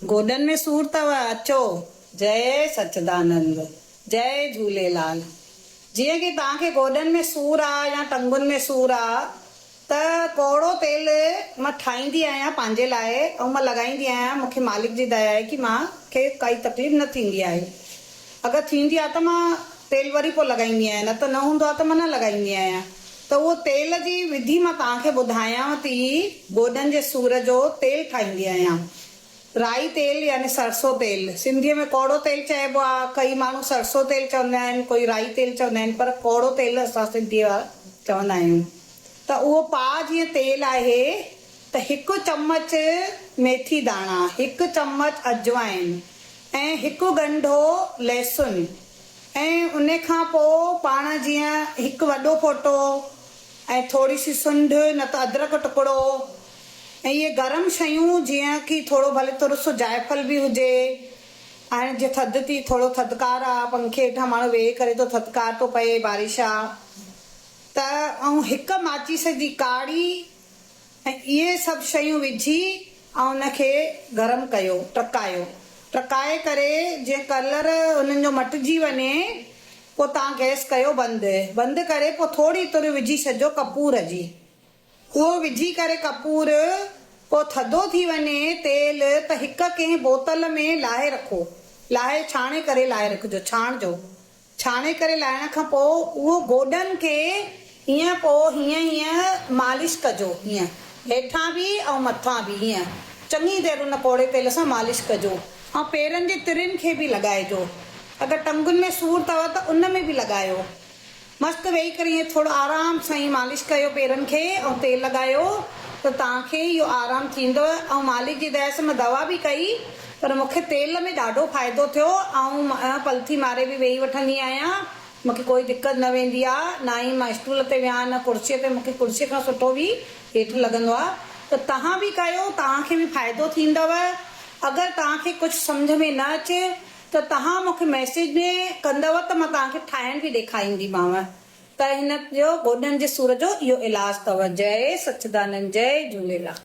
گوڏن ۾ سور اٿو اچو. جئي سچدانند جئي جهوليلال جيئن ڪي توهان کي گوڏن ۾ سور آ يا ٽنگن ۾ سور آ ته ڪوڙو تيل مان ٺاهيندي آهيان پنهنجي لاء ۽ مان لڳائيندي آهيان مون کي مالڪ جي ديا آهي ڪي مان کي ڪائي تڪليف نه ٿيندي آهي اگر ٿيندي آ ته مان تيل وري پوء لڳائيندي آهيان نه ته نه هوندو آ ته مان نه لڳائيندي آهيان ته اهو تيل جي وڌي مان توهان کي ٻڌايانو ٿي. گوڏن جي سور جو تيل ٺاهيندي آهيان. رائي تيل يعني سرسو تيل. سنڌيء ۾ ڪوڙو تيل چئبو آهي. ڪئي ماڻهو سرسو تيل چوندا آهن، ڪوئي رائي تيل چوندا آهن پر ڪوڙو تيل اسان سنڌي وارا چوندا آهيون. ته اهو پاء جيئن تيل آهي ته هڪ چمچ ميٿي داڻا، هڪ چمچ اجوائن ۽ هڪ ڳنڍو لهسن ۽ ان کان پوء پاڻ جيئن هڪ وڏو ڦوٽو ۽ ٿوري سي سنڍ نه ته ادرڪ ٽڪڙو ۽ اهي گرم شيون جيئن ڪي ٿورو ڀلي ٿورو سو جائفل به هجي هاڻي جيئن ٿڌ ٿي ٿورو ٿڌڪار آ پنکي هيٺان ماڻهو ويهي ڪري ٿو ٿڌڪار ٿو پئي بارش آ ته ۽ هڪ ماچيس جي ڪاڙي ۽ اهي سڀ شيون وجهي ۽ ان کي گرم ڪيو، ٽرڪايو. ٽرڪائي ڪري جيئن ڪلر انهن جو مٽجي وڃي پوء توهان گئس ڪيو بند. بند ڪري پوء ٿوري تر وجهي ڇڏجو ڪپور جي. اهو وجهي ڪري ڪپور پوء ٿڌو ٿي وڃي تيل ته هڪ ڪنهن بوتل ۾ لاهي رکو. لاهي ڇاڻي ڪري لاهي رکجو، ڇاڻجو. ڇاڻي ڪري لاهڻ کان پوء اهو گوڏن کي هيئن پوء هيئن هيئن مالش ڪجو هيئن هيٺان به ۽ مٿان به هيئن چڱي دير ان ڪوڙي تيل سان مالش ڪجو ۽ پيرن جي ترين کي به لڳائجو اگر ٽنگن ۾ سور اٿو ته ان ۾ به لڳايو مست ويهي ڪري ائين ٿورو آرام سان ائين مالش ڪيو پيرن کي ۽ تيل لڳايو ته توهان کي اهو آرام ٿيندو ۽ مالڪ جي ديا سان مان دوا به ڪئي پر مون کي تيل ۾ ڏاڍو فائدو ٿيو آئون پلٿي ماري به ويهي وٺندي آهيان مون کي ڪوئي دقت نه ويندي آ نه ئي مان اسٽول تي ويهان نه ڪرسي تي مون کي ڪرسي کان سٺو به هيٺ لڳندو آ ته توهان به ڪيو توهان کي به فائدو ٿيندو اگر توهان کي ڪجهه سمجهه ۾ نه اچي ته توهان مون کي ميسيج ۾ ڪندؤ ته مان توهان کي ٺاهڻ به ڏيکارينديمانو ته هن جو گوڏن جي سور جو اهو علاج اٿو جئي سچدانند جئي جهوليلال.